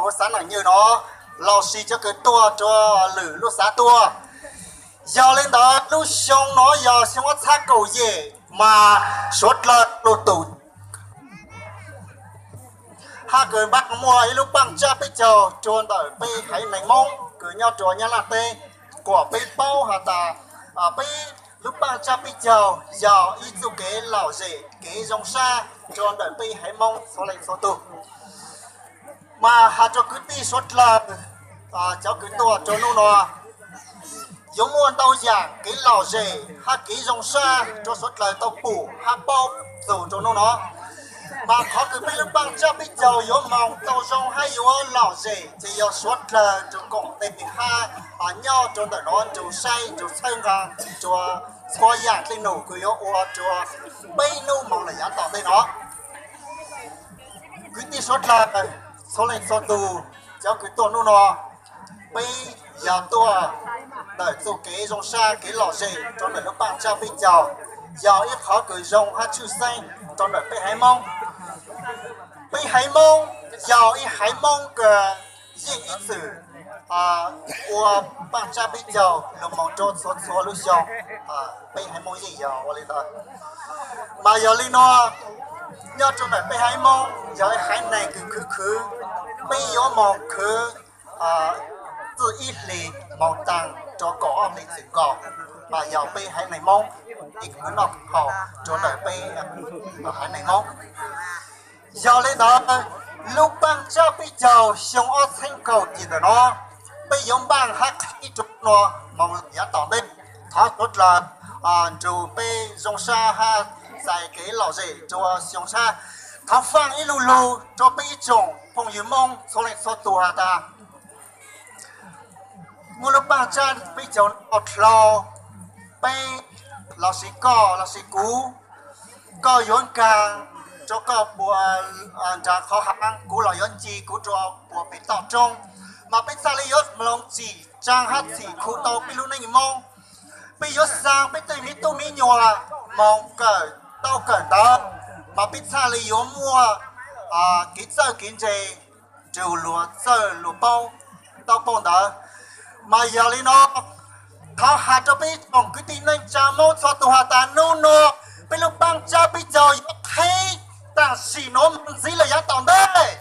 hauv xav neej nywj no, los sis cov kws tuaj rua lwm lub xav tuaj. Yog le ntawd lub xyoo no yog xyoo ob txhab kaum yim mas suav dlawg lug tus hab kws npaj muaj ib lub paaj tsab peb caug rua ntawm peb haiv neeg Moob kws nyob rua Nyab Laj teb. Kuas peb paub has tas peb lub paaj tsab peb caug yog ib txuj kev lom zem kev zoo sab rua ntawm peb haiv Moob txhua leej txhua tug. Mas has rua kwv tij suav dlawg, cov kws tuaj rua nub no yuav muaj ntau yaam kev lom zem hab kev zoo sab rua suav dlawg tau pum hab paub txug rua nub no. Mas qhov kws peb lub paaj tsab peb caug yuav moog tau zoo hab yuav lom zem ces yog suav dlawg rua koom teg hab nyob rua ntawm no rua saib rua txhawb nqa rua txhua yaam dlej num kws yuav ua rua peb nub moog lawm yav tom ntej no. Kwv tij suav dlawg txhua leej txhua tug, cov kws tuaj nub no, peb yog tuaj ntawm txuj kev zoo sab kev lom zem rua ntawm lub paaj tsab peb caug, yog ib qhov kws zoo hab tshwj xeeb rua ntawm peb haiv Moob. Peb haiv Moob yog ib haiv Moob kws yeej ib txwm ua paaj tsab peb caug lug moog rua txhua txhua lub xyoo. Peb haiv Moob yeej yog ua le ntawd. Mas yog le nuav, nyob rua ntawm peb haiv Moob yog ib haiv neeg kws khwv khwv, peb yuav moog khwv txij ib hlis moog taag rua kaum ob hlis txwm nkaus, mas yog peb haiv neeg Moob ib khwv noj khwv haus rua ntawm peb haiv neeg Moob. Yog le ntawd, lub paaj tsab peb caug xyoo ob txheeb kaum yim ntawm no, peb yuav npaaj hab qhib rua nub no moog yav tom ntej. Thov suav dlawg nrug peb zoo sab hab txais kev lom zem rua xyoo sab. Thov faaj ib lu lug rua peb ib tsoom phooj ywg Moob txhua leej txhua tug has tas, muaj lub paaj tsab peb caug no dlhau, peb lossis koj lossis kuv, koj yuav nkaag rua koj puas nraag qhov haav, kuv los yuav nce kuv rua puas pem toj roob, mas peb txhaj le yuav hloov tsim tsaa hab txhim khu tau peb lub neej Moob. Peb yuav xaa peb tej miv tub miv nyuas moog kawm tau kawm ntawv, mas peb txhaj le yuav muaj kev txawj kev ntse nrug luag txawj luag paub tau paub ntawv. Mas yog le no, thov has rua peb tsoom kwv tij neej tsaa Moob txhua tug has tas nub no peb lub paaj tsab peb caug yuav qhib taam sim nuav moog ntxiv lawm yav tom ntej.